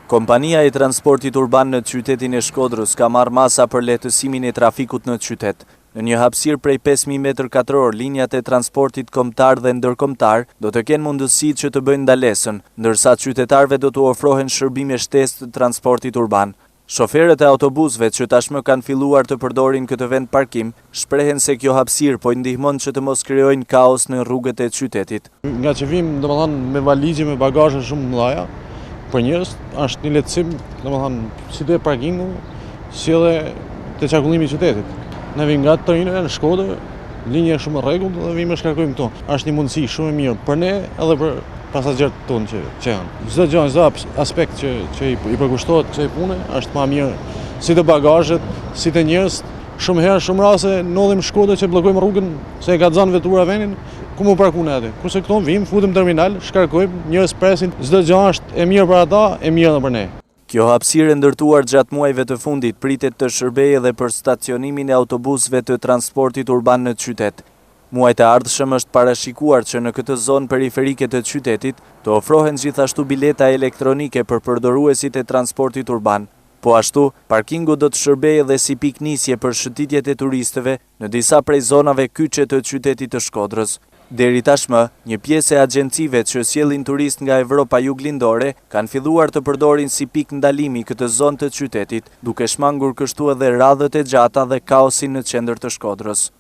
Kompania e Transportit Urban në qytetin e Shkodrës ka marrë masa për lehtësimin e trafikut në qytet. Në një hapësirë prej 5000 metër katror, linjat e transportit kombëtar dhe ndërkombëtar do të kenë mundësi që të bëjnë ndalesën, ndërsa qytetarëve do t'u ofrohen shërbime shtesë të transportit urban. Shoferët e autobusëve që tashmë kanë filluar të përdorin këtë vend parkim, shprehen se kjo hapësirë po i ndihmon që të mos krijojnë kaos në rrugët e qytetit. Nga që vim, domethënë, me valixhe, me bagazhe shumë të mëdha, për njerëz është një lehtësim, domethënë, si te parkingu, si edhe te qarkullimi i qytetit. Ne vim nga Trina në Shkodër, linja shumë e rregullt dhe vim e shkarkojmë këtu. Është një mundësi shumë e mirë për ne edhe për pasagjerët tonë që, që janë. Çdo gjë, çdo aspekt që, që i, i përkushtohet kësaj pune, është ma mirë si te bagazhet, si te njerëz. Shumë herë, shumë raste, ndodhim në Shkodër që bllokojmë rrugën se e ka zënë vetura venin, ku m'u parku ne aty. Kurse këtu vim, futem në terminal, shkarkojmë, njerëz presin, çdo gjë është e mirë për ata, e mirë edhe për ne. Kjo hapësirë e ndërtuar gjatë muajve të fundit pritet të shërbejë edhe për stacionimin e autobusëve të transportit urban në qytet. Muajt e ardhshëm është parashikuar që në këtë zonë periferike të qytetit të ofrohen gjithashtu bileta elektronike për përdoruesit e transportit urban. Po ashtu, parkingu do të shërbejë edhe si pikë nisje për shëtitjet e turistëve në disa prej zonave kyçe të qytetit të Shkodrës. Deri tashmë, një pjesë e agjencive që sjellin turistë nga Evropa Juglindore kanë filluar të përdorin si pikë ndalimi këtë zonë të qytetit, duke shmangur kështu edhe radhët e gjata dhe kaosin në qendër të Shkodrës.